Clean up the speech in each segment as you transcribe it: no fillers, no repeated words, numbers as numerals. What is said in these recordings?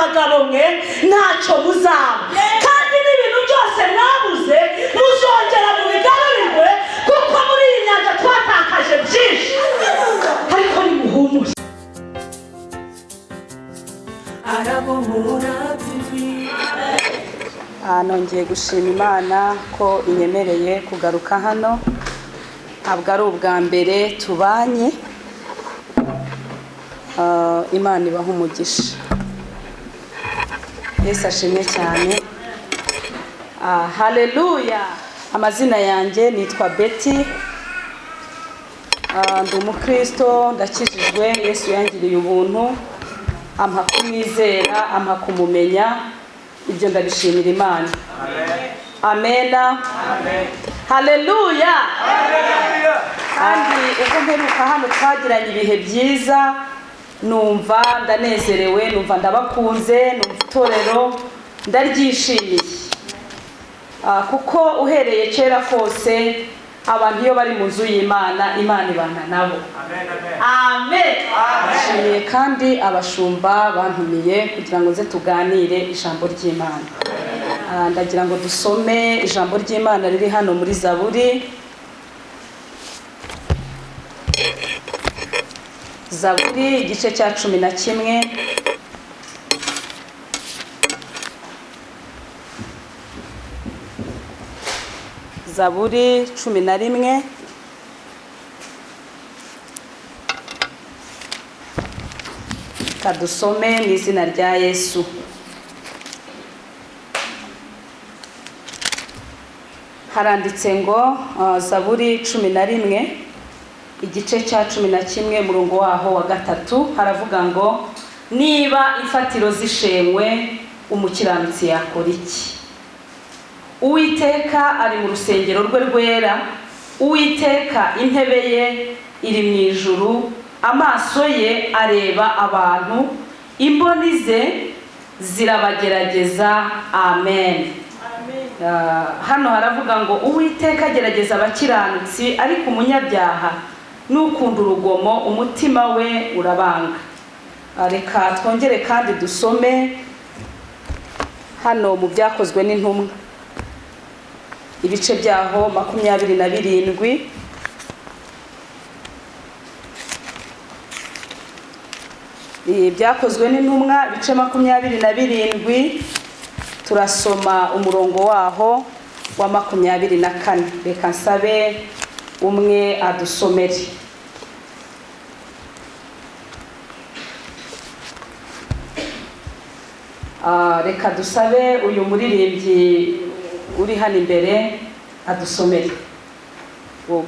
Bagabo mwe, ntacyo muzaba, kandi n'ibintu byose mwabuze muzongera mubigarurirwe, kuko muri iyi nyanja twatakaje byinshi, ariko nimuhumure. Arabohora TV. Nongeye gushima Imana ko inyemereye kugaruka hano. Ntabwo ari ubwa mbere tubanye. Imana ibaha umugisha. Yesu ashimwe cyane. Haleluya! Amazina yanjye nitwa Betty. Ndi umukristo, ndakijijwe. Yesu yangiriye ubuntu, ampa kumwizera, ampa kumumenya. Ibyo ndabishimira Imana. Amena, haleluya! Kandi ubwo mperuka hano twagiranye ibihe byiza, numva ndanezerewe, numva ndabakunze, numva itorero ndaryishimiye. Kuko uhereye kera kose abantu iyo bari mu nzu y'Imana, Imana ibana nabo. Amen. Nshimiye kandi abashumba bantumiye kugira ngo nze tuganire ijambo ry'Imana. Ndagira ngo dusome ijambo ry'Imana riri hano muri Zaburi, Zaburi igice cya 11. Zaburi 11. Kadusome mu izina rya Yesu. Haranditse ngo, Zaburi 11, igice cya 11, umurongo waho wa 3, haravuga ngo: "Niba imfatiro zishenywe, umukiranutsi yakora iki? Uwiteka ari mu rusengero rwe rwera, Uwiteka intebe ye iri mu ijuru, amaso ye areba abantu, imboni ze zirabagerageza." Amen. Hano haravuga ngo Uwiteka agerageza abakiranutsi, ariko umunyabyaha n'ukunda urugomo umutima we urabanga. Reka twongere kandi dusome hano mu Byakozwe n'Intumwa, ibice byaho 27. Byakozwe n'Intumwa, ibice 27, turasoma umurongo waho wa 24. Reka nsabe umwe adusomere. Reka dusabe uyu muririmbyi uri hano imbere adusomere. Wowe.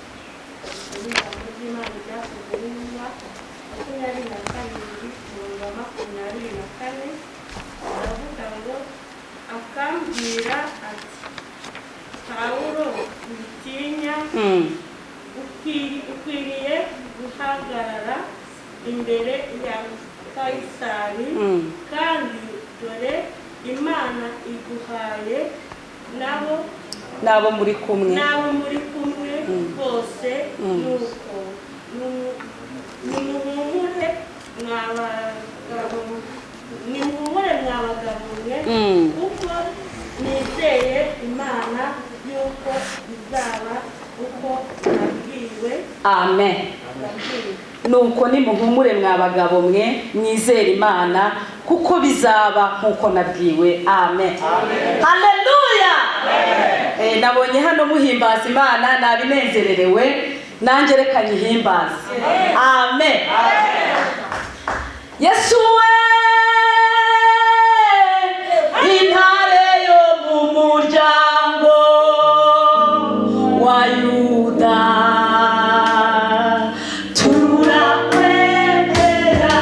Ijambo ry'Imana, Ryakozwe n'Intumwa, 27, umurongo wa 24, aravuga ngo: "Akambwira ati: 'Pawulo, witinya, ukwiriye guhagarara imbere ya Kayisari, kandi dore Imana iguhaye nabo n'abo muri kumwe n'abo muri kumwe bose. Nuko nimuhumure mwa bagabo, nimuhumure mwa bagabo mwe, kuko nizeye Imana yuko bizaba uko nabwiwe.'" Amen. Nabwiwe. "Nuko nimuhumure mwa bagabo mwe, mwizere Imana kuko bizaba nk'uko nabwiwe." Amen, haleluya! Nabonye hano muhimbaza Imana, nabinezererewe nanjye, reka nyihimbaze. Amen. Yesu we, intare yo mu muryango wa Yuda, turakwemera.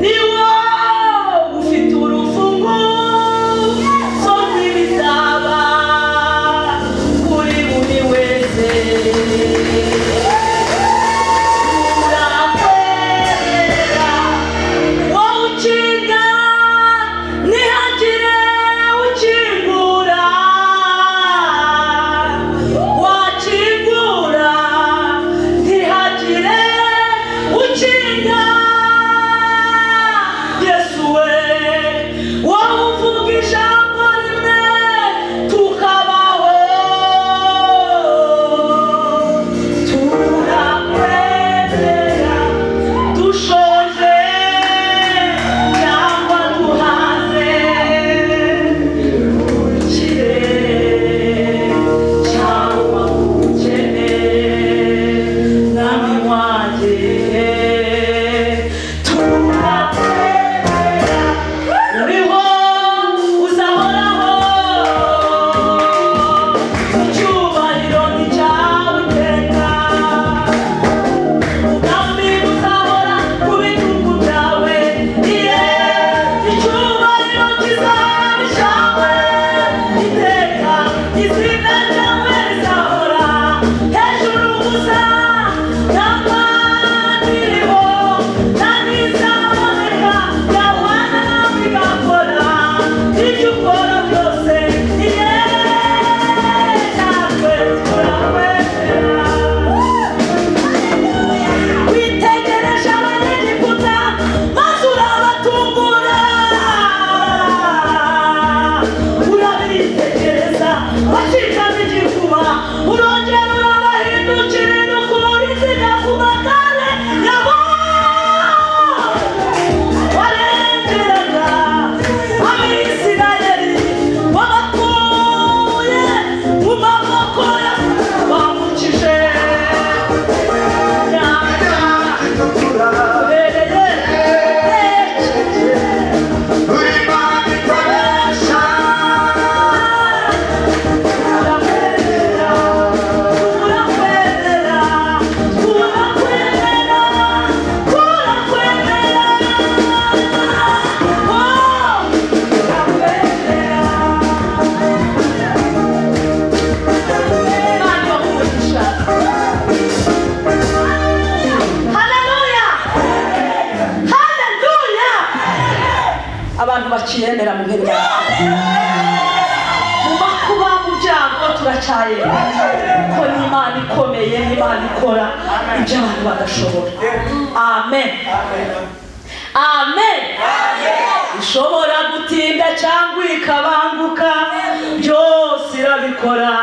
Ni wowe ufite urufunguzo rw'ibizaba kuri buri wese. Turakwemera wowe ukinga ntihagire ukingura, wakingura. Abakiyemera mu mpera, mu makuba, mu byago, turacyayemera ko ni Imana ikomeye, ni Imana ikora ibyo abantu badashobora. Amen, amen. Ishobora gutinda cyangwa ikabanguka, byose irabikora.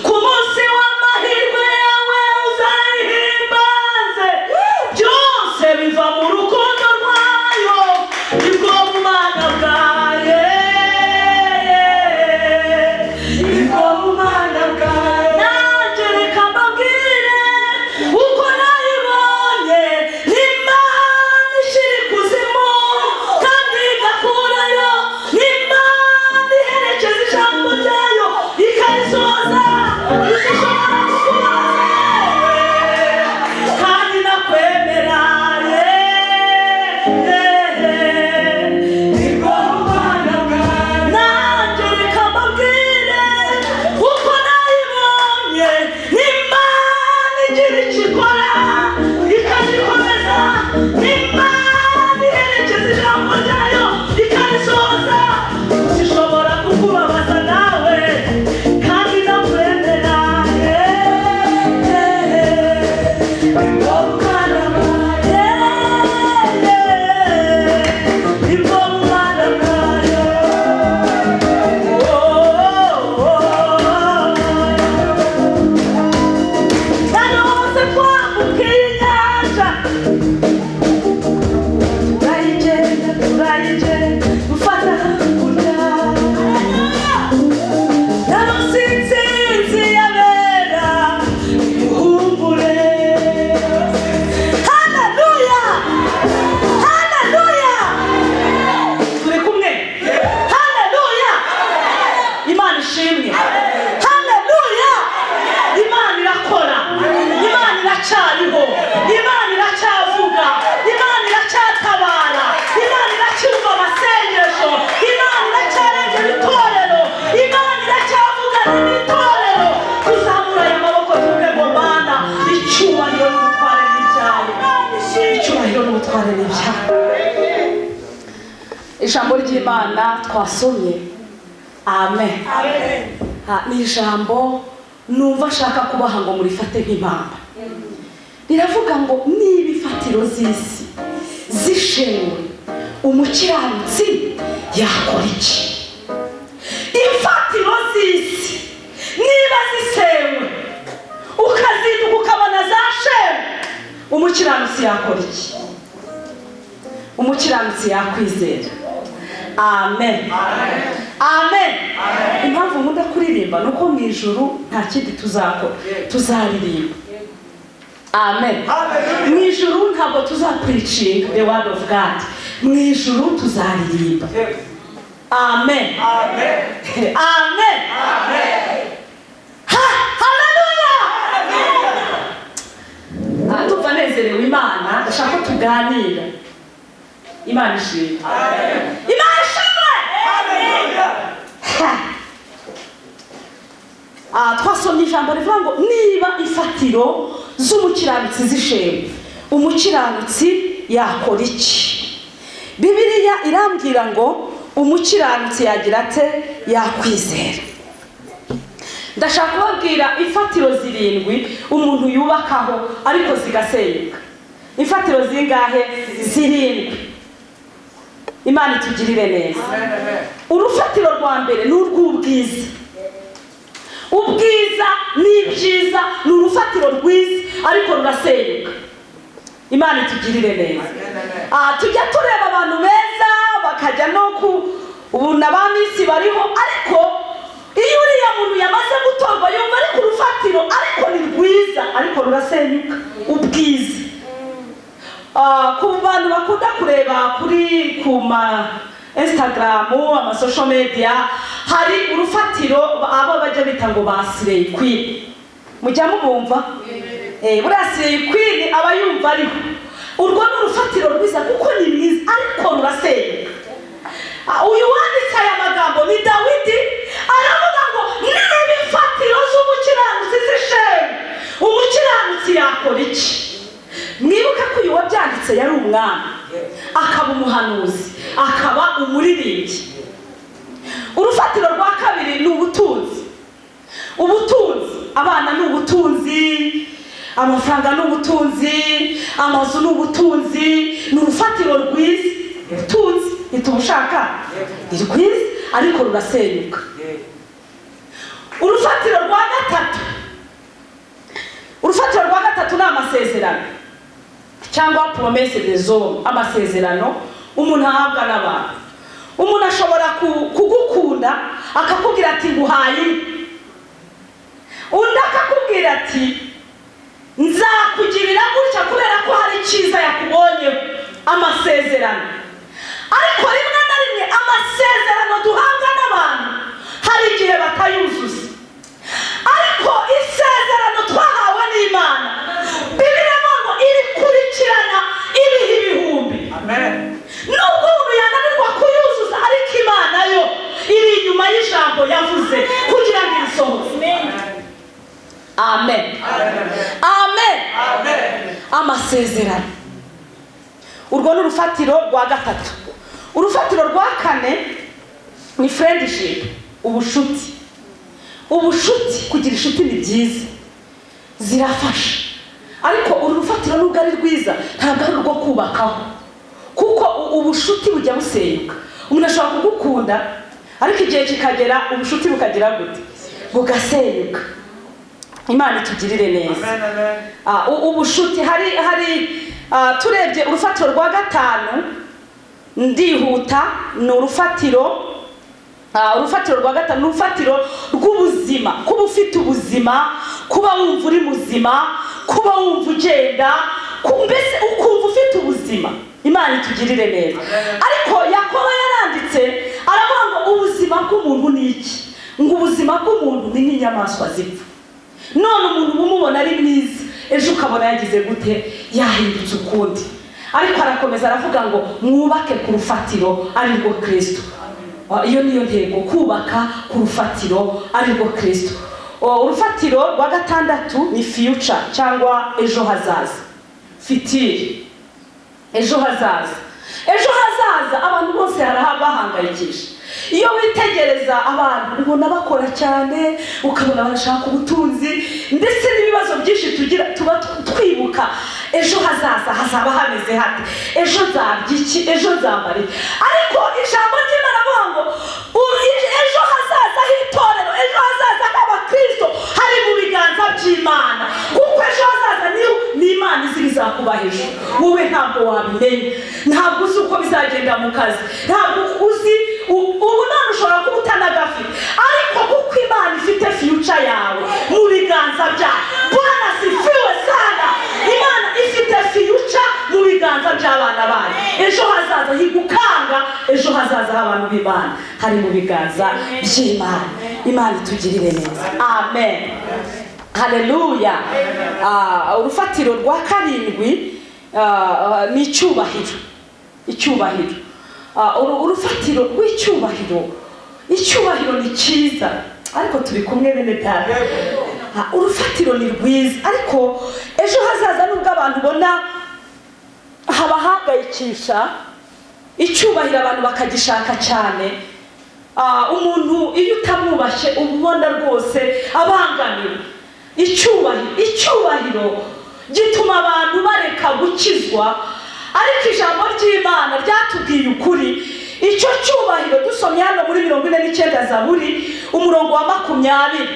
Ku munsi w'amahirwe yawe uzayihimbaze. Byose biva mu rukundo rwayo, nibwo bumana bwayo, nibwo bumana bwayo. Nanjye reka mbabwire uko nayibonye: n'Imana ishyira ikuzimu kandi igakurayo, n'Imana iherekeza ijambo ryayo ikarisohoza. Ishobora kukubaza kandi nakwemera, nibwo bumana bwayo. Nanjye reka mbabwire uko nayibonye: n'Imana igira icyo ikora ikagikomeza, n'Imana iherekeza ijambo ryayo ikarisohoza. Zishobora kukubabaza nawe kandi nakwemera, nibwo bumana bwayo, nibwo bumana bwayo. Oh, oh, oh. Narose twambuka inyanja, turayigenda, turayigenda, dufata hakurya. Narose intsinzi y'abera, imuhumure. Haleluya, haleluya! Turi kumwe? Haleluya! Imana ishimwe! Haleluya! Imana irakora, Imana iracyariho, Imana iracyavuga, Imana iracyatabara, Imana iracyumva amasengesho, Imana iracyarengera itorero, Imana iracyavugana n'itorero. Tuzamura aya maboko tuvuge ngo: "Mana, icyubahiro n'ubutware n'ibyawe, icyubahiro n'ubutware n'ibyawe." Ijambo ry'Imana twasomye, amen. Ah, ni ijambo numva ashaka kubaha ngo murifate nk'impamba. Riravuga ngo: "Niba imfatiro z'isi zishenywe, umukiranutsi yakora iki?" Imfatiro z'isi niba zisenywe, ukazinduka ukabona zashenywe, umukiranutsi yakora iki? Umukiranutsi yakwizera. Amen, amen. Impamvu nkunda kuririmba ni uko mu ijuru nta kindi tuzakora, tuzaririmba. Amen. Mu ijuru ntabwo tuzapreachinga the word of God, mu ijuru tuzaririmba. Amen, amen. Ha, haleluya! Ah, ndumva nezerewe Imana. Ndashaka ko tuganira. Imana ishimwe, Imana ishimwe! Ha. Ah, twasomye ijambo rivuga ngo: "Niba imfatiro z'umukiranutsi zishenywe, umukiranutsi yakora iki?" Bibiliya irambwira ngo umukiranutsi yagira ate? Yakwizera. Ndashaka kubabwira imfatiro zirindwi umuntu yubakaho ariko zigasenyuka. Imfatiro zingahe? Zirindwi. Imana itugirire neza. Urufatiro rwa mbere ni urw'ubwiza. Ubwiza n'ibyiza ni urufatiro rwiza ariko rurasenyuka. Imana itugirire neza. Ah, tujya tureba abantu beza bakajya no ku ubu na ba miss bariho, ariko iyo uriya muntu yamaze gutorwa yumva ari ku rufatiro, ariko ni rwiza, ariko rurasenyuka, ubwiza. Ah, ku bantu bakunda kureba kuri ku ma Instagram, ama social media, hari urufatiro abo bajya bita ngo ba slay queen. Mujya mubumva? Buriya slay queen aba yumva ariho. Urwo ni urufatiro rwiza kuko ni mwiza, ariko rurasenyuka. Ah, uyu wanditse aya magambo ni Dawidi. Aravuga ngo: "Niba imfatiro z'umukiranutsi zishenywe, umukiranutsi yakora iki?" Mwibuke ko uyu wabyanditse yari umwami, akaba umuhanuzi. Akaba umuririmbyi. Urufatiro rwa kabiri ni ubutunzi. Ubutunzi, abana ni ubutunzi, amafaranga ni ubutunzi, amazu ni ubutunzi. Ni urufatiro rwiza ubutunzi, ntitubushaka? Ni rwiza, ariko rurasenyuka. Urufatiro rwa gatatu, urufatiro rwa gatatu ni amasezerano cyangwa promesse des hommes, amasezerano umuntu ahabwa n'abantu. Umuntu ashobora kugukunda akakubwira ati: "Nguhaye inka." Undi akakubwira ati: "Nzakugirira gutya," kubera ko hari icyiza yakubonyeho. Amasezerano. Ariko rimwe na rimwe amasezerano duhabwa n'abantu hari igihe batayuzuza. Ariko isezerano twahawe n'Imana, Bibiliya ivuga ngo irikurikirana ibihe ibihumbi. Nubwo umuntu yananirwa kuyuzuza, ariko Imana yo iri inyuma y'ijambo yavuze kugira ngo irisohoze. Amen, amen. Amasezerano, urwo ni urufatiro rwa gatatu. Urufatiro rwa kane ni friendship, ubushuti. Ubushuti, kugira inshuti ni byiza, zirafasha. Ariko uru rufatiro nubwo ari rwiza, ntabwo ari urwo kubakaho, kuko ubushuti bujya busenyuka. Umuntu ashobora kugukunda, ariko igihe kikagera ubushuti bukagira gute? Bugasenyuka. Imana itugirire neza. Ubushuti hari, turebye urufatiro rwa gatanu, ndihuta, ni urufatiro rwa gatanu, ni urufatiro rw'ubuzima. Kuba ufite ubuzima, kuba wumva uri muzima, kuba wumva ugenda, mbese ukumva ufite ubuzima. Imana itugirire neza. Ariko Yakobo yaranditse aravuga ngo: "Ubuzima bw'umuntu ni iki?" Ngo ubuzima bw'umuntu ni nk'inyamaswa zipfa. None umuntu uba umubona ari mwiza, ejo ukabona yagize gute? Yahindutse ukundi. Ariko arakomeza aravuga ngo: "Mwubake ku rufatiro ari rwo Kirisito." Iyo niyo ntego, kubaka ku rufatiro ari rwo Kirisito. Urufatiro rwa gatandatu ni future cyangwa ejo hazaza, futur, ejo hazaza. Ejo hazaza abantu bose bahangayikisha. Iyo witegereza abantu, ubona bakora cyane, ukabona barashaka ubutunzi, ndetse n'ibibazo byinshi tugira tuba twibuka ejo hazaza hazaba hameze hate, ejo nzarya iki, ejo nzambara iki. Ariko ijambo ry'Imana avuga ngo ejo hazaza h'itorero, ejo hazaza h'abakristo hari mu biganza by'Imana, kuko ejo hazaza ni Imana izi bizakuba ejo. Wowe ntabwo wabimenya, ntabwo uzi uko bizagenda mu kazi, ntabwo uzi ubu none ushobora kuba utanagafite. Ariko kuko Imana ifite future yawe mu biganza byayo. Bwana sifiwe sana. Imana ifite future mu biganza by'abana bayo. Ejo hazaza higukanga, ejo hazaza h'abantu b'Imana hari mu biganza by'Imana. Imana itugirire neza. Amen, haleluya. Urufatiro rwa karindwi ni icyubahiro. Icyubahiro, urufatiro rw'icyubahiro. Icyubahiro ni cyiza, ariko turi kumwe, bene data? Urufatiro ni rwiza, ariko ejo hazaza, nubwo abantu ubona habahangayikisha, icyubahiro abantu bakagishaka cyane. Umuntu iyo utamwubashye uba ubona rwose abangamiwe. Icyubahiro, icyubahiro gituma abantu bareka gukizwa. Ariko ijambo ry'Imana ryatubwiye ukuri. Icyo cyubahiro dusomye hano muri 49 Zaburi, umurongo wa 20.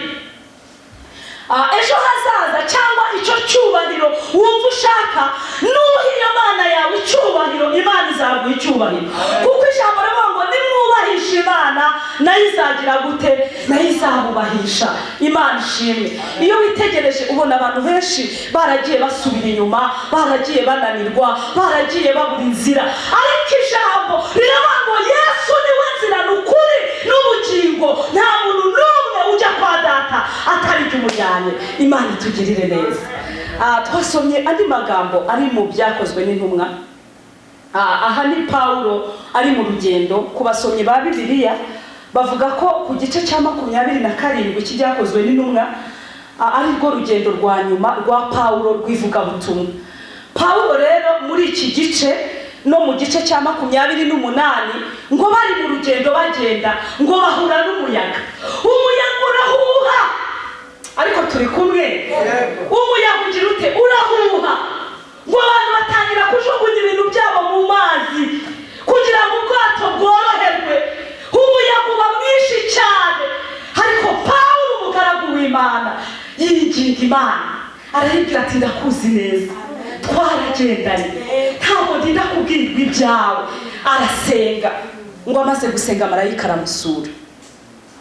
Ejo hazaza cyangwa icyo cyubahiro wumva ushaka, nuha iyo Mana yawe icyubahiro, Imana izaguha icyubahiro, kuko ijambo rivuga ngo: "Nimwubahisha Imana, nayo izagira gute? Nayo izabubahisha." Imana ishimwe. Iyo witegereje ubona abantu benshi baragiye basubira inyuma, baragiye bananirwa, baragiye babura inzira. Ariko ijambo riravuga ngo: "Yesu niwe nzira, ni ukuri n'ubugingo, nta muntu n'umwe ujya kwa Data atari jye umujyanye." Imana itugirire neza. Twasomye andi magambo ari mu Byakozwe n'Intumwa. Aha ni Pawulo ari mu rugendo. Ku basomyi ba Bibiliya, bavuga ko ku gice cya 27 cy'Ibyakozwe n'Intumwa ari rwo rugendo rwa nyuma rwa Pawulo rw'ivugabutumwa. Pawulo rero muri iki gice No mu gice cya 28, ngo bari mu rugendo bagenda, ngo bahura n'umuyaga. Umuyaga urahuha, ariko turi kumwe? Umuyaga ugira ute? Urahuha. Ngo abantu batangira kujugunya ibintu byabo mu mazi kugira ngo ubwato bworoherwe. Umuyaga uba mwinshi cyane, ariko Pawulo, umugaragu w'Imana, yinginga Imana, arayibwira ati: "Ndakuzi neza, twaragendanye, ntabwo ndinda kubwirwa ibyawe." Arasenga. Ngo amaze gusenga, marayika aramusura.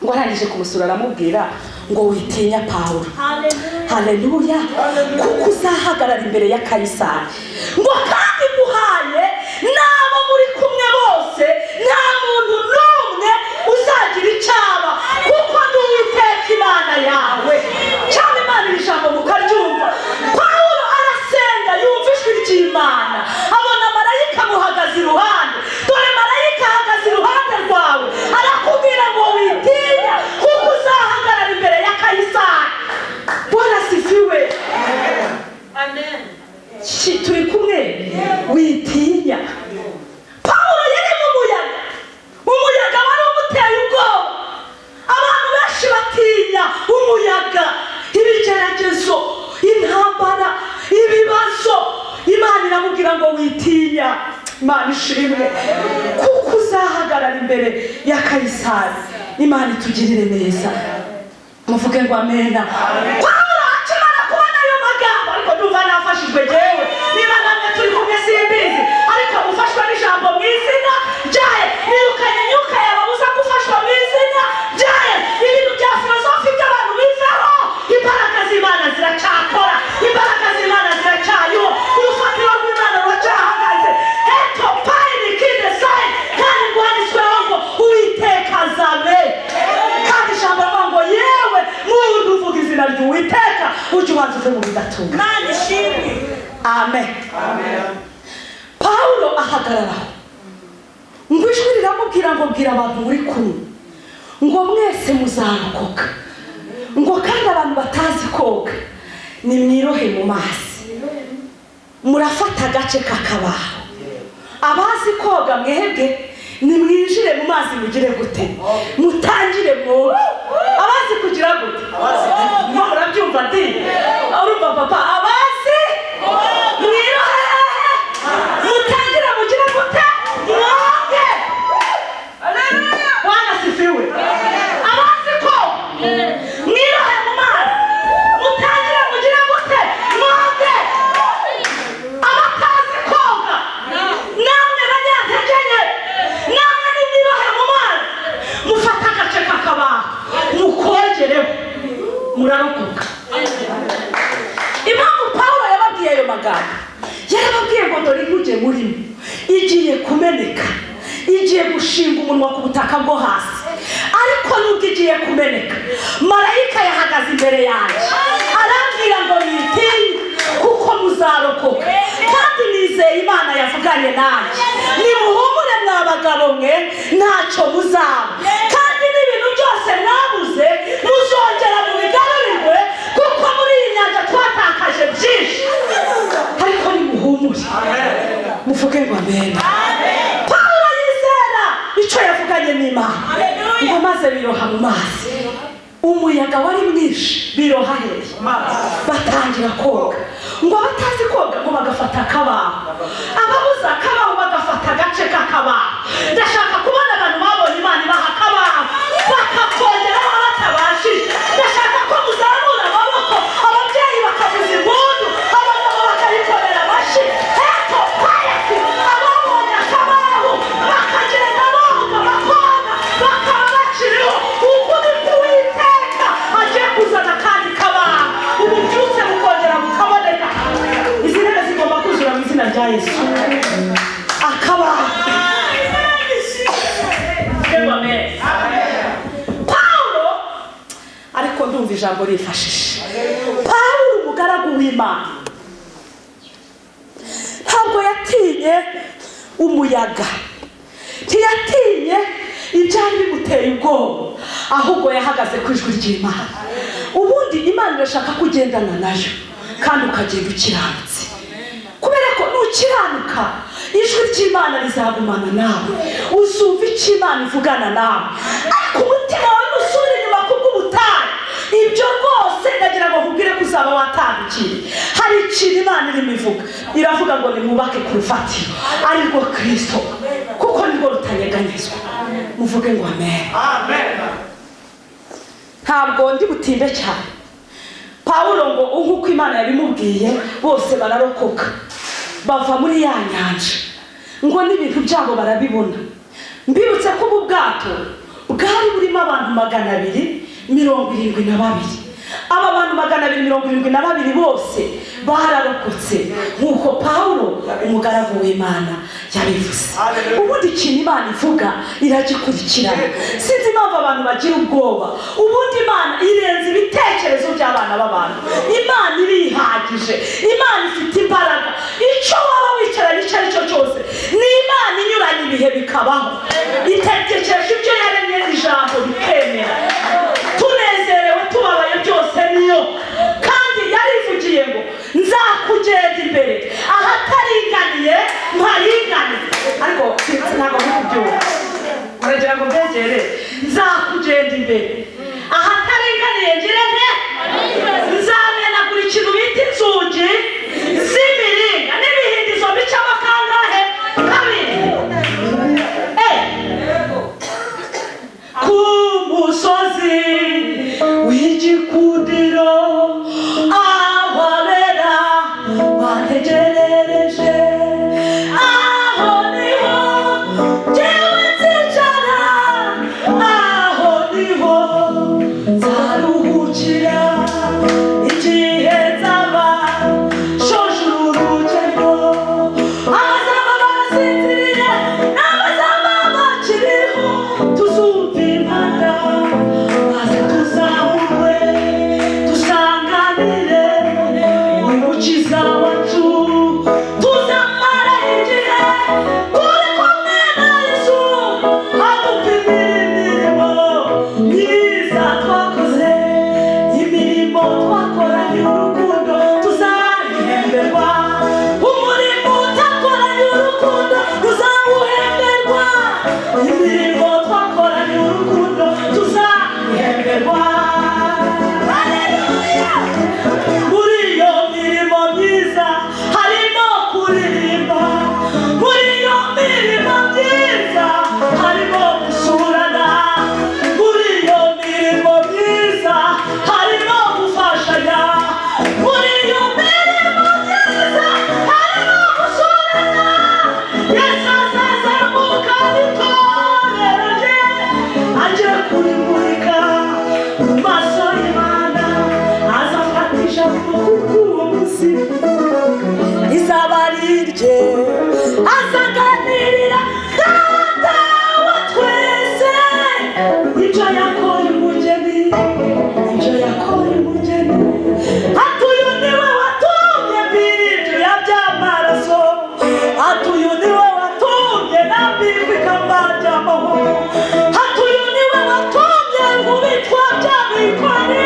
Ngo arangije kumusura, aramubwira ngo: "Witinya, Pawulo." Haleluya! "Kuko uzahagarara imbere ya Kayisari," ngo "kandi guhaye n'abo muri kumwe bose, nta muntu n'umwe uzagira icyaba, kuko ndi Uwiteka Imana yawe." Cyangwa Imana, iri jambo mukaryumva. Pawulo arasenga, yumva ijwi ry'Imana, abona marayika amuhagaze iruhande. Dore marayika ahagaze iruhande rwawe, arakubwira ngo: "Witinya, kuko uzahagarara imbere ya Kayisari." Bwana sifiwe! Turi kumwe? Witinya. Pawulo yari mu muyaga, umuyaga wari umuteye ubwoba. Abantu benshi batinya umuyaga, ibigeragezo, intambara, ibibazo. Imana iramubwira ngo: "Witinya." Imana ishimwe, kuko uzahagarara imbere ya Kayisari. Imana itugirire neza, muvuge ngo amena. Pawulo akimara kubona ayo magambo, ariko ndumva nafashijwe jyewe, niba namwe turi kumwe simbizi, ariko mufashwa n'ijambo mu izina ryaye. Nirukanye imyuka yababuza gufashwa mu izina ryaye. Ibintu bya filozofi by'abantu biveho. Imbaraga z'Imana ziracyakora, imbaraga z'Imana ziracyariho, urufatiro rw'Imana ruracyahagaze. Eto payini kide sayini, kandi rwanditsweho ngo: "Uwiteka azabe." Kandi ijambo rivuga ngo: "Yewe muntu uvuga izina ry'Uwiteka, ujye ubanza uve mu bidatunga." Imana ishimwe. Amen. Pawulo ahagararaho, ngo ijwi riramubwira ngo: "Bwira abantu muri kumwe ngo mwese muzarokoka," ngo "kandi abantu batazi koga nimwirohe mu mazi, murafata agace k'akabaho. Abazi koga mwebwe nimwinjire mu mazi, mugire gute? Mutangire mwoge." Abazi kugira gute? Mwo murabyumva di? Urumva papa? Abazi mwirohe hehe? Mutangire mugire gute? Mwoge. Bwana sifiwe! Abazi ko mwirohe mu mazi, mutangire mugire gute? Mwoge. Abatazi koga namwe banyantegenye, namwe nimwirohe mu mazi, mufate agace k'akabaho mukongereho, murarokoka. Impamvu Pawulo yababwiye ayo magambo, yarababwiye ngo: "Dore inkuge murimo igiye kumeneka, igiye gushinga umunwa ku butaka bwo hasi, ariko nubwo igiye kumeneka, marayika yahagaze imbere yanjye arambwira ngo witinye, kuko muzarokoka, kandi nizeye Imana yavuganye nanjye. Nimuhumure mwa bagabo mwe, ntacyo muzaba, kandi n'ibintu byose mwabuze muzongera mubigarurirwe, kuko muri iyi nyanja twatakaje byinshi, ariko nimuhumure." Muvuge ngo amena. Pawulo yizera icyo yavuganye n'Imana, ngo maze biroha mu mazi. Umuyaga wari mwinshi. Biroha hehe? Batangira koga. Ngo abatazi koga ngo bagafata akabaho, ababuze akabaho bagafata agace k'akabaho. Ndashaka kubona abantu babonye Imana ibaha akabaho bakakongeraho batabashije. Ndashaka ko muzamura amaboko, ababyeyi bakavuza impundu, abagabo bakayikomera amashyi. Heto payati, ababonye akabaho bakagenda boga, bakoga, bakaba bakiriho. Uku ni Uwiteka agiye kuzana akandi kabaho, ububyutse bukongera bukaboneka. Izi ntebe zigomba kuzura mu izina rya Yesu. Akabaho. Amen. Pawulo, ariko ndumva ijambo rifashije. Pawulo, umugaragu w'Imana, ntabwo yatinye umuyaga, ntiyatinye ibyari bimuteye ubwoba, ahubwo yahagaze ku ijwi ry'Imana. Ubundi Imana irashaka ko ugendana nayo kandi ukagenda ukiranutse, kubera ko nukiranuka Ijwi ry'Imana rizagumana nawe, uzumva icyo Imana ivugana nawe. Ariko umutima wawe nusubira inyuma kubw'ubutayu, ibyo rwose ndagira ngo nkubwire ko uzaba watandukiriye. Hari ikintu Imana irimo ivuga, iravuga ngo nimwubake ku rufatiro ari rwo Kristo, kuko nirwo rutanyeganyezwa. Muvuge ngo amen. Ntabwo ndi butinde cyane. Pawulo ngo nk'uko Imana yabimubwiye, bose bararokoka, bava muri ya nyanja, ngo n'ibintu byabo barabibona. Mbibutse ko ubu bwato bwari burimo abantu 272. Aba bantu 272 bose bararokotse, nk'uko Pawulo umugaragu w'Imana yabivuze. Ubundi ikintu Imana ivuga iragikurikirana. Sinzi impamvu abantu bagira ubwoba. Ubundi Imana irenze ibitekerezo by'abana b'abantu. Imana irihagije, Imana ifite imbaraga. Icyo waba wicaranye icyo ari cyo cyose, ni Imana inyuranye ibihe bikabaho, itegekesha ibyo yaremye ijambo bikemera. Tunezerewe, tubabaye, byose niyo. Kandi yarivugiye ngo nzakugenda imbere ahataringaniye mparinganiye. Ariko ntabwo muri kubyumva, muragira ngo mbegere. Nzakugenda imbere ahataringaniye ngire nte? Nzamenagura ikintu bita inzugi z'imiringa n'ibihindizo bicamo kangahe? Kabiri. Ku musozi w'igikundiro aho abera bategerereje, aho niho jyewe nzicara, aho niho nzaruhukira igihe nzaba nshoje uru rugendo. Abazaba barasinziriye n'abazaba bakiriho tuzumva impanda, maze tuzamurwe dusanganire Umukiza wacu. Tuzamara igihe turi kumwe na Yesu, adupimira imirimo myiza twakoze. Imirimo twakoranye urukundo tuzayihemberwa, umurimo utakoranye urukundo tuzawuhemberwa. Imirimo twakoranye urukundo tuzayihemberwa. Haleluya! Muri iyo mirimo myiza harimo kuririmba, muri iyo mirimo myiza harimo gusurana, muri iyo mirimo myiza harimo gufashanya, muri iyo mirimo myiza harimo gusurana. Yesu azazamuka n'itorero rye, aje kurimurika mu maso y'Imana. Azafata ijambo kuko uwo munsi rizaba ari irye. Azaganirira Data wa twese ibyo yakoye umugeni, ibyo yakoye umugeni. Ati uyu niwe watumye mbira ibyuya by'amaraso, ati uyu niwe watumye nambikwa ikamba ry'amahoro, ati uyu niwe watumye nkubitwa bya bikoni,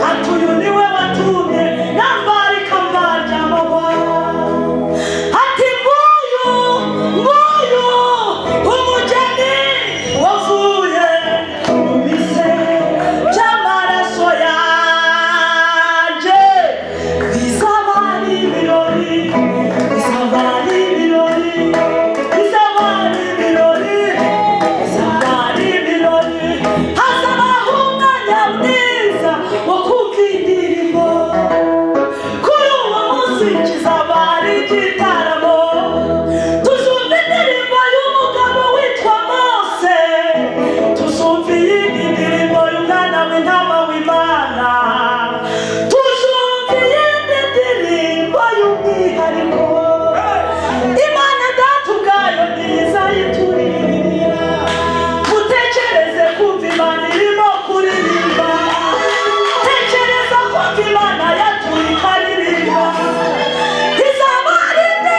ati uyu niwe watumye nambara ikamba ry'amahoro. Ati nguyu, nguyu umugeni wavuye mu bise by'amaraso yanjye. Bizaba ari ibirori, bizaba ari ibirori, bizaba ari ibirori, bizaba ari ibirori. Hazabaho umwanya mwiza wo kumva indirimbo. Kuri uwo munsi kizaba ari igitaramo. Tuzumva indirimbo y'umugabo witwa Mose, tuzumva iyindi ndirimbo y'umwana w'intama w'Imana, tuzumva iyindi ndirimbo y'umwihariko. Imana Data ubwayo ntizayituririmbira. Mutekereze kumva Imana irimo kuririmba, tekereza kumva Imana yatuye ikaririmba. Izaba ari indirimbo.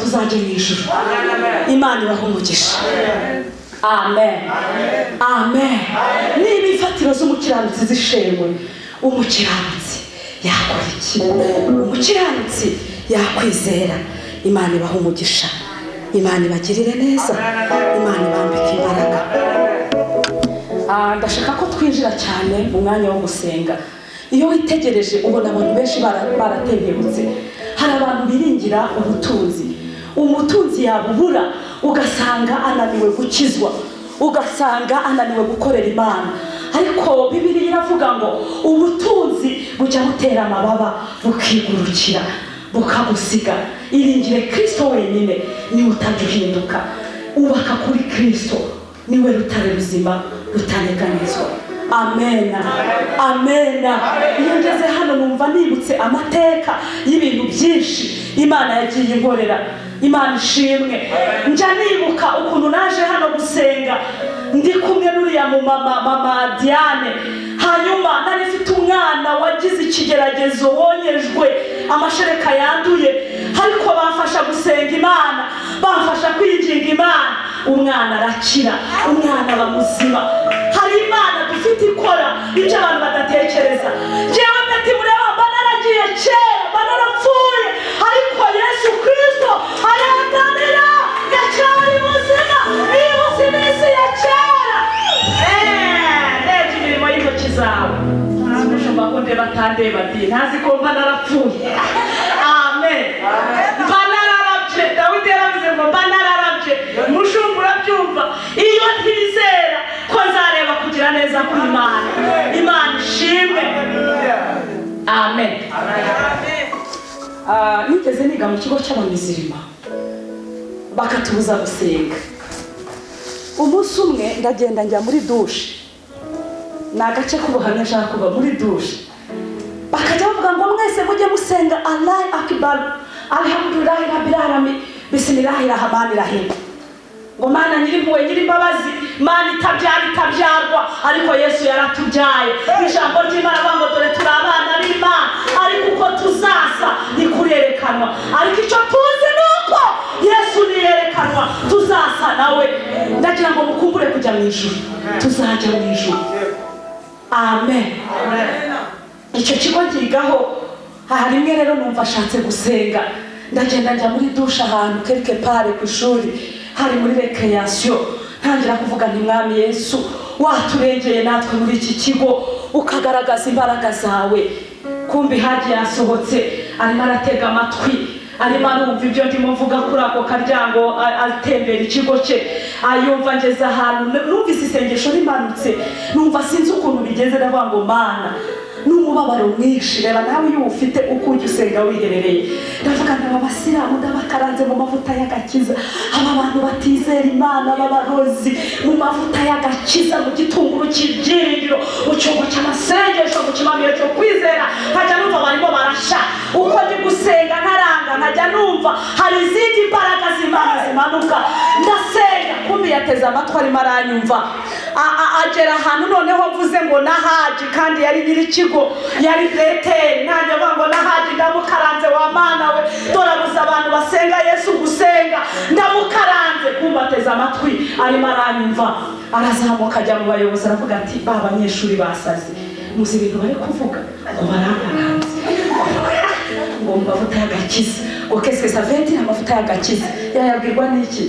tuzajye mu ijuru. Imana ibahe umugisha. Amen, amen. Niba imfatiro z'umukiranutsi zishenywe, umukiranutsi yakora iki? Umukiranutsi yakwizera. Imana ibahe umugisha, Imana ibagirire neza, Imana ibambike imbaraga. Ndashaka ko twinjira cyane mu mwanya wo gusenga. Iyo witegereje ubona abantu benshi baratentebutse. Hari abantu biringira ubutunzi, umutunzi yabubura ugasanga ananiwe gukizwa, ugasanga ananiwe gukorera Imana. Ariko Bibiliya iravuga ngo ubutunzi bujya butera amababa bukigurukira bukagusiga. Iringire Kristo wenyine, niwe utajya uhinduka. Ubaka kuri Kristo, niwe rutare ruzima rutaneganizwa. Amena, amena. Iyo ngeze hano numva nibutse amateka y'ibintu byinshi Imana yagiye inkorera. Imana ishimwe. Njya nibuka ukuntu naje hano gusenga ndi kumwe n'uriya mu mama Diane. Hanyuma nari mfite umwana wagize ikigeragezo, wonyejwe amashereka yanduye, ariko bamfasha gusenga Imana, bamfasha kwinginga Imana, umwana arakira, umwana aba muzima. Hari Imana dufite ikora ibyo abantu badatekereza. Njyewe Betty mureba mba naragiye kera, mba narapfuye, ariko Yesu Kristo arandanira, ndacyari muzima, nibutse iminsi ya kera. Ndebye imirimo y'intoki zawe, umushumba ko ndeba atandeba di ntazi ko mba narapfuye. Amen. Mba nararabye. Dawidi yaravuze ngo mba nararabye. Mushumba urabyumva, iyo ntizera ko nzareba kugira neza kw'Imana. Imana ishimwe. Amen. Nigeze niga mu kigo cy'abamizirima, bakatubuza gusenga. Umunsi umwe ndagenda njya muri dushe, ni agace k'ubuhamya nshaka kuva muri dushe. Bakajya bavuga ngo mwese mujye musenga Allahu Akbar, alhamdulillahi rabbil alamin, bismillahir rahmanir rahim. Ngo Mana nyir'impuhwe nyir'imbabazi, Mana itabyara itabyarwa, ariko Yesu yaratubyaye. Ijambo ry'Imana avuga ngo dore turi abana b'Imana, ariko uko tuzasa ntikurerekanwa, ariko icyo tuzi ni uko Yesu niyerekanwa tuzasa nawe. Ndagira ngo mukumbure kujya mu ijuru, tuzajya mu ijuru. Amen. Icyo kigo ngigaho rimwe rero numva ashatse gusenga, ndagenda njya muri dushe ahantu quelque part ku ishuri, hari muri recreation. Ntangira kuvuga nti Mwami Yesu, waturengeye natwe muri iki kigo ukagaragaza imbaraga zawe. Kumbi hagiye yasohotse arimo aratega amatwi, arimo arumva ibyo ndimo mvuga kuri ako karyango, atembera ikigo cye, ayumva ngeze ahantu numvise isengesho rimanutse, numva sinzi ukuntu bigeze, ndavuga ngo Mana, n'umubabaro mwinshi. Reba nawe iyo ufite uko ujya usenga wiherereye. Ndavuga ngo aba basilamu ndabakaranze mu mavuta y'agakiza, aba bantu batizera Imana b'abarozi mu mavuta y'agakiza, mu gitunguru cy'ibyiringiro, mu cyungo cy'amasengesho, mu kimamiyo cyo kwizera. Nkajya numva barimo barasha, uko ndi gusenga nkaranga, nkajya numva hari izindi mbaraga z'Imana zimanuka. Ndasenga, kumbi yateze amatwi arimo aranyumva. Agera ahantu noneho mvuze ngo nahaji, kandi yari nyir'ikigo, yari veteri. Ntange avuga ngo nahaji, ndamukaranze wa Mana we, dorabuza abantu basenga Yesu gusenga, ndamukaranze. Kumva ateze amatwi arimo aranyumva. Arazamuka ajya mu bayobozi, aravuga ati ba banyeshuri basaze, muzi ibintu bari kuvuga ngo barankaranze ngo mu mavuta y'agakiza, ngo qu'est-ce que ça veut dire amavuta y'agakiza? Yayabwirwa n'iki?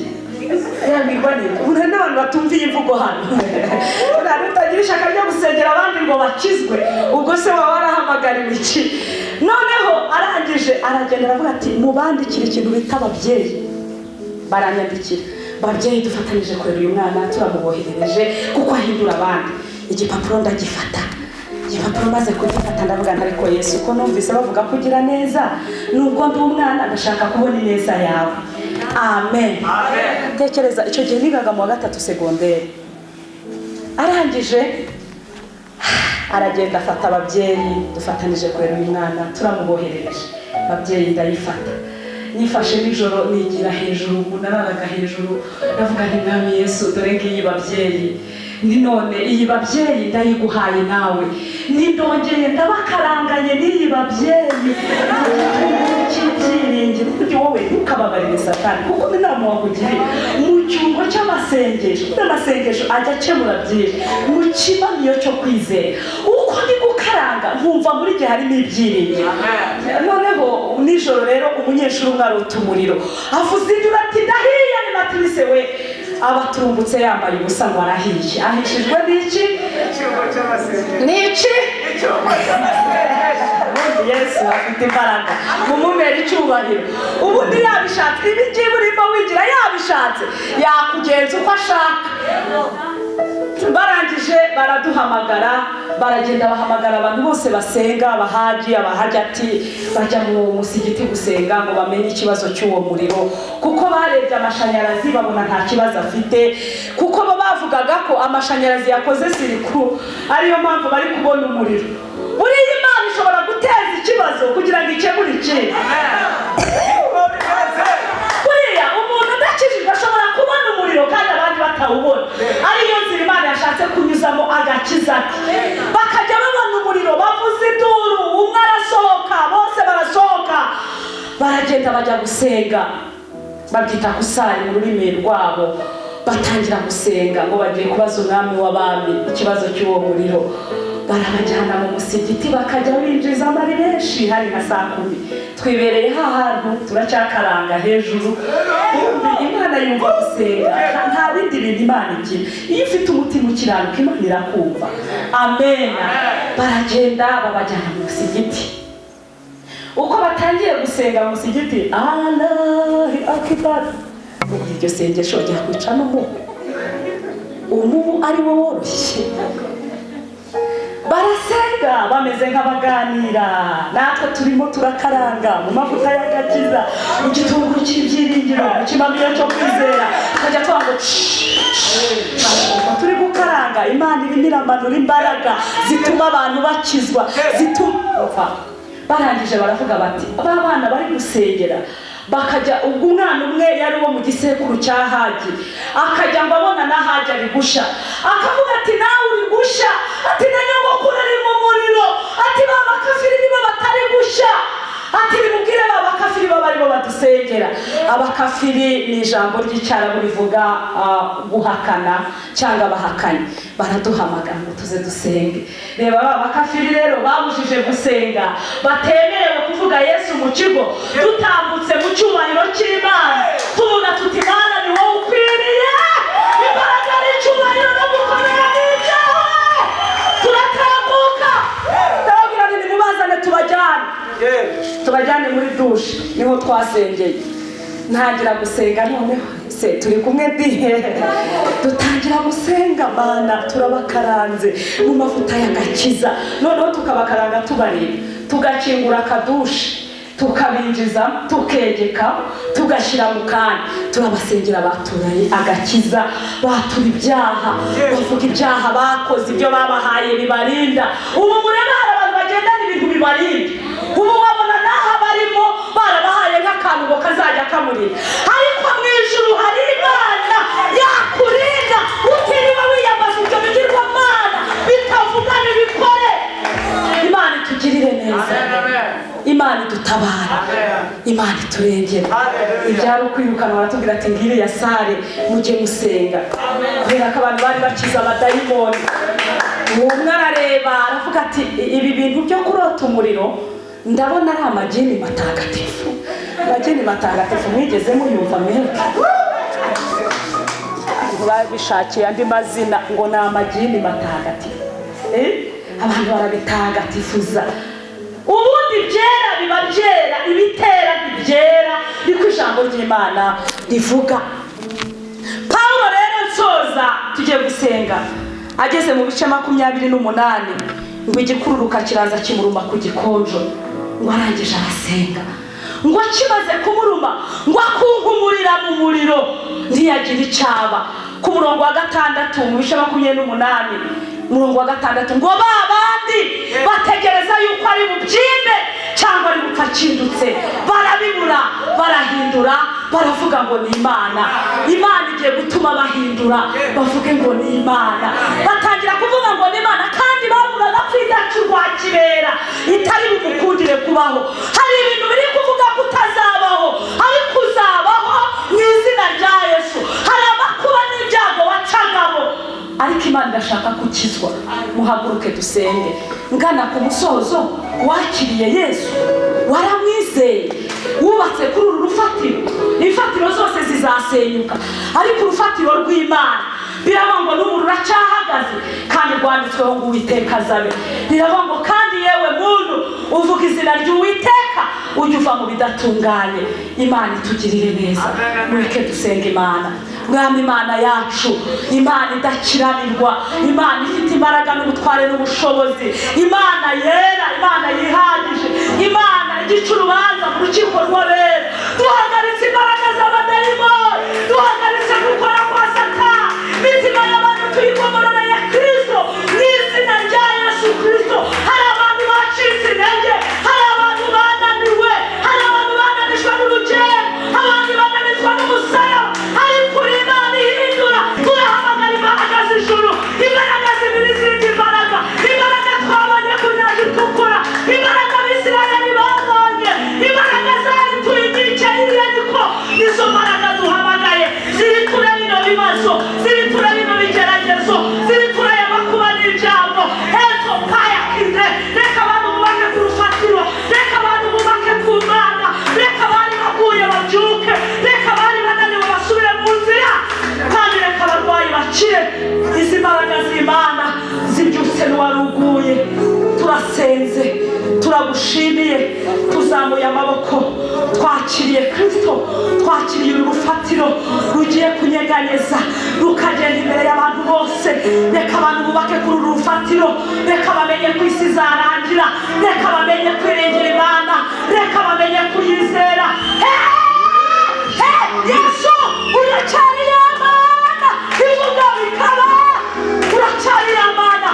Yabwirwa n'iki? Ubu hari n'abantu batumviye imvugo hano. Hari utagira ishaka ryo gusengera abandi ngo bakizwe, ubwo se waba warahamagariwe iki? Noneho arangije aragenda aravuga ati mubandikire ikintu bita ababyeyi. Baranyandikira, babyeyi dufatanyije kurera uyu mwana, turamuboherereje kuko ahindura abandi. Igipapuro ndagifata, igipapuro maze kugifata ndavuga nti ariko Yesu, ko numvise bavuga ko ugira neza, nubwo ndi umwana ndashaka kubona ineza yawe. Amen. Tekereza icyo gihe nigaga mu wa 3 segonderi. Arangije aragenda afata ababyeyi, dufatanije kurera uyu mwana, turamuboherereje. Ababyeyi ndayifata, nifashe nijoro nigira hejuru, nararaga hejuru, ndavuga nti Mwami Yesu, dore ngiyi babyeyi, ni none iyi babyeyi ndayiguhaye nawe, nindongeye ndabakaranganye n'iyi babyeyi cy'ibyiringiro. Ibyiringiro. Burya wowe ntukababarire Satani, kuko inama wakugiriye mu cyungo cy'amasengesho, n'amasengesho ajya akemura byinshi, mu kimamiyo cyo kwizera. Uko ndi gukaranga nkumva muri gihe harimo ibyiringiro. Noneho nijoro rero umunyeshuri umwe arota umuriro, avuza induru ati: "Ndahiye!" Ni matirise we, aba aturumbutse yambaye ubusa ngo arahiye. Ahishijwe n'iki? N'iki? Ubundi Yesu afite imbaraga, mumumera icyubahiro. Ubundi yabishatse, ibi ngibi urimo wigira, yabishatse yakugenza uko ashaka. Barangije baraduhamagara, baragenda bahamagara abantu bose basenga, abahaji, abahajati, bajya mu musigiti gusenga ngo bamenye ikibazo cy'uwo muriro, kuko barebye amashanyarazi babona nta kibazo afite, kuko bo bavugaga ko amashanyarazi yakoze circuit, ariyo mpamvu bari kubona umuriro. Buriya Imana ishobora guteza ikibazo kugira ngo ikemure ikindi. Buriya umuntu udakijijwe ashobora kubona umuriro kandi abandi batawubona, ariyo nzira Imana yashatse kunyuzamo agakiza ke. Bakajya babona umuriro, bavuza induru, umwe arasohoka, bose barasohoka, baragenda bajya gusenga, babyita gusari mu rurimi rwabo. Batangira gusenga ngo bagiye kubaza Umwami w'abami ikibazo cy'uwo muriro. Barabajyana mu musigiti, bakajya binjizamo ari benshi. Hari nka saa 10, twibereye hantu turacyakaranga hejuru. Kumbi Imana yumva gusenga. Nta bindi bintu Imana igira. Iyo ufite umutima ukiranuka, Imana irakumva. Amena. Baragenda babajyana mu musigiti. Uko batangiye gusenga mu musigiti, Allahu Akbar, ubu iryo sengesho ryakwica n'umubu, umubu ari wo woroshye. Barasenga bameze nk'abaganira, natwe turimo turakaranga mu mavuta y'agakiza, mu gitunguru cy'ibyiringiro, mu kimamiyo cyo kwizera, tukajya tuvuga ngo turi gukaranga. Imana irimo iramanura imbaraga zituma abantu bakizwa, zituma barangije baravuga bati ba bana bari gusengera bakajya. Ubwo umwana umwe yari uwo mu gisekuru cya Haji, akajya ngo abona na Haji ari gusha, akavuga ati: "Nawe uri gusha," ati: "Na nyogokuru ari mu muriro," ati: "Ba bakafiri nibo batari gusha," ati: "Nimubwire ba bakafiri baba aribo badusengera." Abakafiri ni ijambo ry'Icyarabu rivuga guhakana cyangwa abahakanyi. Baraduhamagara ngo tuze dusenge. Reba ba bakafiri rero babujije gusenga, batemerewe kuvuga Yesu mu kigo. Dutambutse mu cyubahiro cy'Imana, tuvuga tuti: "Mana, ni wowe ukwiriye imbaraga n'icyubahiro no gukomera n'ibyawe." Turatambuka, ndababwira nti: "Nimubazane tubajyane, tubajyane muri douche." Niho twasengeye, ntangira gusenga. Noneho se turi kumwe dihe, dutangira gusenga. Mana, turabakaranze mu mavuta y'agakiza. Noneho tukabakaranga tubareba, tugakingura akadushe, tukabinjiza, tukegeka, tugashyira mu kandi, turabasengera. Baturanye agakiza, batura ibyaha, bavuga ibyaha bakoze, ibyo babahaye bibarinda. Ubu mureba hari abantu bagendana ibintu bibarinda. Ubu babona n'aha barimo barabahaye nk'akantu ngo kazajya kamurinda, ariko mu ijuru hari Imana yakurinda utiriwe wiyambaza ibyo bigirwamana bitavuga bibikore. Imana itugirire neza, Imana idutabara, Imana iturengera. Ibyari ukwirukana, baratubwira ati: "Ngiriya salle mujye musenga," kubera ko abantu bari bakize amadayimoni. Umwe arareba aravuga ati: "Ibi bintu byo kurota umuriro ndabona ari amagini matagatifu." Amagini matagatifu mwigeze muyumva mwebwe? Babishakiye andi mazina ngo ni amagini matagatifu. Abantu barabitagatifuza. Ubundi byera biba byera, ibitera ntibyera, niko ijambo ry'Imana rivuga. Pawulo rero, nsoza tugiye gusenga, ageze mu bice 28, ngo igikururuka kiraza kimuruma ku gikonjo, ngo arangije arasenga, ngo kimaze kumuruma ngo akunkumurira mu muriro, ntiyagira icyaba. Ku murongo wa 6 mu bice 28, umurongo wa 6, ngo ba bandi bategereza yuko ari bubyimbe cyangwa ari bupfa akindutse, barabibura, barahindura, baravuga ngo ni Imana. Imana igiye gutuma bahindura bavuge ngo ni Imana. Batangira kuvuga ngo ni Imana, kandi bavugaga ko idacu rwa kibera itari bumukundire kubaho. Hari ibintu biri kuvuga ko utazabaho. rya Yesu. Hari amakuba n'ibyago wacagamo, ariko Imana irashaka gukizwa. Muhaguruke dusenge. Ngana ku musozo, wakiriye Yesu, waramwizeye, wubatse kuri uru rufatiro. Imfatiro zose zizasenyuka, ariko urufatiro rw'Imana biravuga ngo n'ubu ruracyahagaze, kandi rwanditsweho ngo Uwiteka azabe. Biravuga ngo kandi yewe muntu uvuga izina ry'Uwiteka, ujye uva mu bidatunganye. Imana itugirire neza. Mureke dusenge Imana. Mwami Imana yacu, Imana idakiranirwa, Imana ifite imbaraga n'ubutware n'ubushobozi, Imana yera, Imana yihagije, Imana igica urubanza mu rukiko rw'abera, duhagaritse imbaraga z'abadayimoni, duhagaritse gukora kwa Satani. Imitima y'abantu tuyigomorora ya Kristo mu izina rya Yesu Kristo. Hari abantu bacitse intege, hari abantu bananiwe, hari abantu bananijwe n'urugendo, abandi bananizwa n'umusaraba, ariko uri Imana ihindura. Turahamagara imbaraga z'ijuru, imbaraga zibiri izindi mbaraga, imbaraga twabonye ku nyanja itukura, imbaraga Abisirayeli babonye, imbaraga zari tuyigice y'Iyeriko, nizo mbaraga duhamagaye ziri kure bino bibazo, ziri kure bino bigeragezo, ziri kure y'amakuba n'ibyago. Eto paya kinde. Reka abantu bubake ku rufatiro, reka abantu bubake ku Mana, reka abari baguye babyuke, reka abari bananiwe basubire mu nzira, kandi reka abarwayi bakire. Izi mbaraga z'Imana zibyutse n'uwaruguye. Turasenze, turagushimiye, tuzamuye amaboko, twakiriye Kristo, twakiriye uru rufatiro rugiye kunyeganyeza rukagenda imbere y'abantu bose. Reka abantu bubake kuri uru rufatiro, reka bamenye ko isi izarangira, reka bamenye kwiringira Imana, reka bamenye kuyizera. Yesu, uracyari Imana ivuga bikaba, uracyari Imana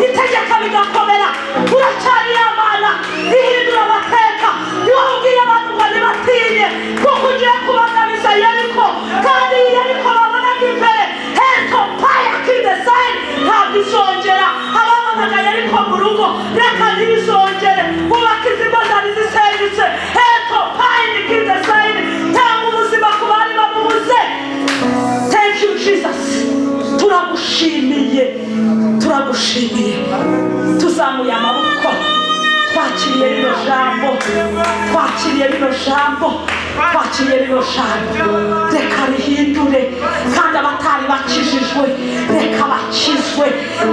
itegeka bigakomera, uracyari Imana ihindura amateka. Niba ubwiye abantu ngo ntibatinye, kuko ugiye kubagabiza Yeriko, kandi iyi Yeriko babonaga imbere heto paya kidesayini ntabwo izongera. Ababonaga Yeriko mu rugo, reka ntibizongere. Bubaka izi ngo zari zisenyutse, heto payini kidesayini, tanga ubuzima ku bari babubuze. Thank you Jesus. Turagushimiye, turagushimiye, tuzamuye amaboko, twakiriye rino jambo, twakiriye rino jambo, twakiriye rino jambo. Reka rihindure, kandi abatari bakijijwe reka bakizwe,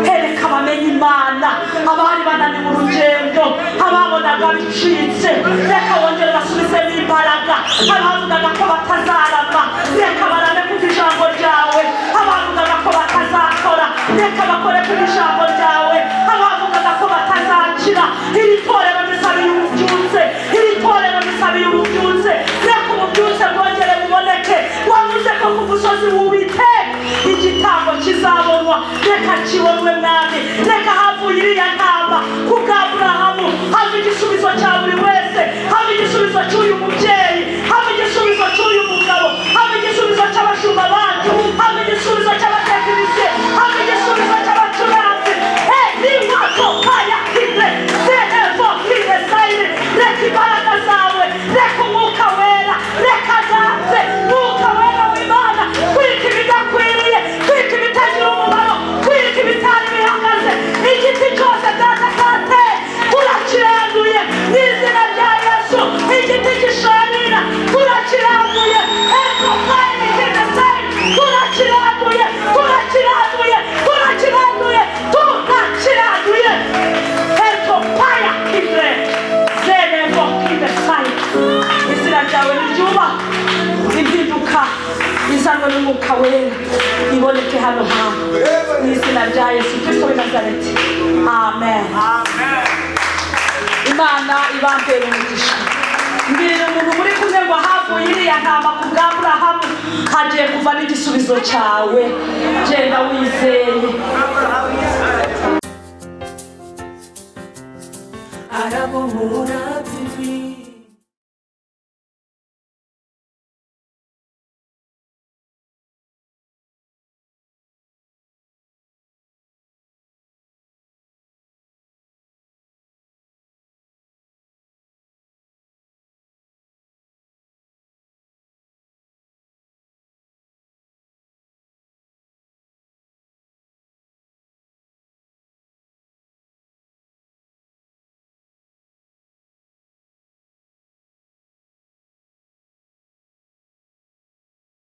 reka bamenye Imana. Abari bananiwe urugendo, ababonaga bicitse, reka bongere basubizemo imbaraga. Abavugaga ko batazarama, reka barame kuko ijambo ryawe. Abavugaga ko batazakora, reka bakore kuko ijambo ryawe. Abavugaga ko batazakira, iri torero risabiye ububyutse, iri torero risabiye ububyutse. Reka ububyutse bwongere buboneke. Wavuze ko ku musozi w'Uwiteka igitambo kizabonwa, reka kibonwe Mwami. Reka havuye iriya ntama ku bwa Aburahamu, hava igisubizo cya buri wese, hava igisubizo cy'uyu mubyeyi, hava igisubizo cy'uyu mugabo, hava igisubizo cy'abashumba bacu, hava igisubizo cy'abatekinisiye, hava igisubizo cy'abacuranzi. Niwato paya kinde senevo kinde sayini. Reka imbaraga zawe, reka umwuka wera, reka ganze mwuka wera w'Imana. Twika ibidakwiriye, twika ibitagira umumaro, twika ibitari bihagaze. Igiti cyose data kateye turakiranduye mu izina rya Yesu. Igiti gisharira turakiranduye, eko payini kinde sayini, turakiranduye, turakiranduye, turakiranduye, turakiranduye. Eto paya kinde zenevo kinde sayini. Izina ryawe niryubahwe. Impinduka izanwe n'umwuka wera iboneke hano hantu mu izina rya Yesu Kristo w'i Nazareti, amen. Imana ibambere umugisha. Mbwirira umuntu muri kumwe ngo havuye iriya ntama ku bwa Aburahamu, hagiye kuva n'igisubizo cyawe. Genda wizeye. Arabohora.